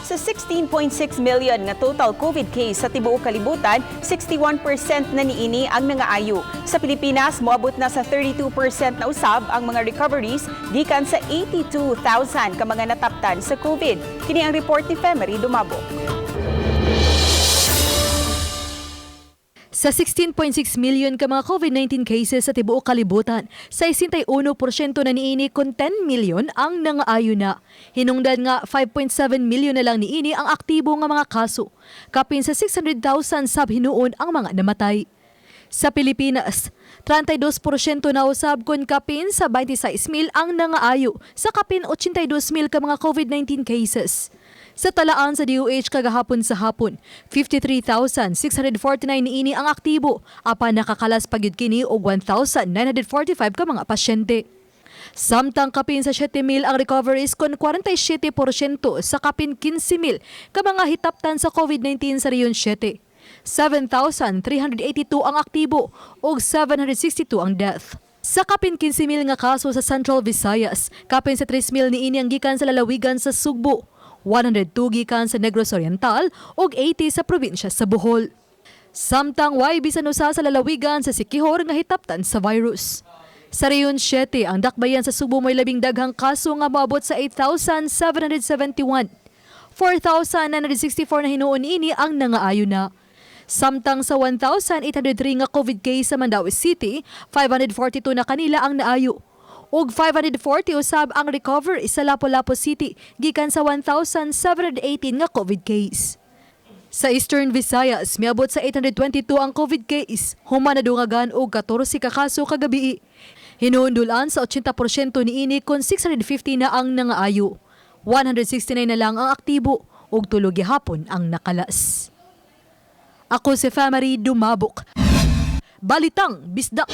Sa 16.6 million nga total COVID case sa tibuok kalibutan, 61% na niini ang nangaayo. Sa Pilipinas, moabot na sa 32% na usab ang mga recoveries gikan sa 82,000 ka mga nataptan sa COVID. Kini ang report ni Femery Dumabok. Sa 16.6 million ka mga COVID-19 cases sa tibuok kalibutan, 61% na niini kon 10 million ang nangaayo na. Hinungdan nga 5.7 million na lang niini ang aktibo nga mga kaso. Kapin sa 600,000 sab hinuon ang mga namatay. Sa Pilipinas, 32% na usab kon kapin sa 26 mil ang nangaayo sa kapin 82 mil ka mga COVID-19 cases. Sa talaan sa DOH kagahapon sa hapon, 53,649 niini ang aktibo, apan nakakalas pagyud kini og 1,945 ka mga pasyente. Samtang kapin sa 7,000 ang recoveries kon 47% sa kapin 15,000 ka mga hitaptan sa COVID-19 sa Region 7. 7,382 ang aktibo ug 762 ang death. Sa kapin 15,000 nga kaso sa Central Visayas, kapin sa 3,000 niini ang gikan sa lalawigan sa Sugbo, 102 gikan sa Negros Oriental ug 80 sa probinsya sa Bohol. Samtang way bisan usa sa lalawigan sa Siquijor nga hitaptan sa virus. Sa Region 7, ang dakbayan sa Sugbo may labing daghang kaso nga moabot sa 8,771. 4,964 na hinuon ini ang nangaayo na. Samtang sa 1,803 nga COVID case sa Mandaue City, 542 na kanila ang naayo. Ug 540 usab ang recover sa Lapu-Lapu City gikan sa 1,718 nga COVID case. Sa Eastern Visayas, miabot sa 822 ang COVID case, human nadungagan og 14 ka kaso kagabi. Hinuondulan sa 80% niini kon 650 na ang nangaayo. 169 na lang ang aktibo ug tulo gihapon ang nakalas. Ako si Famary Dumabok. Balitang Bisdak.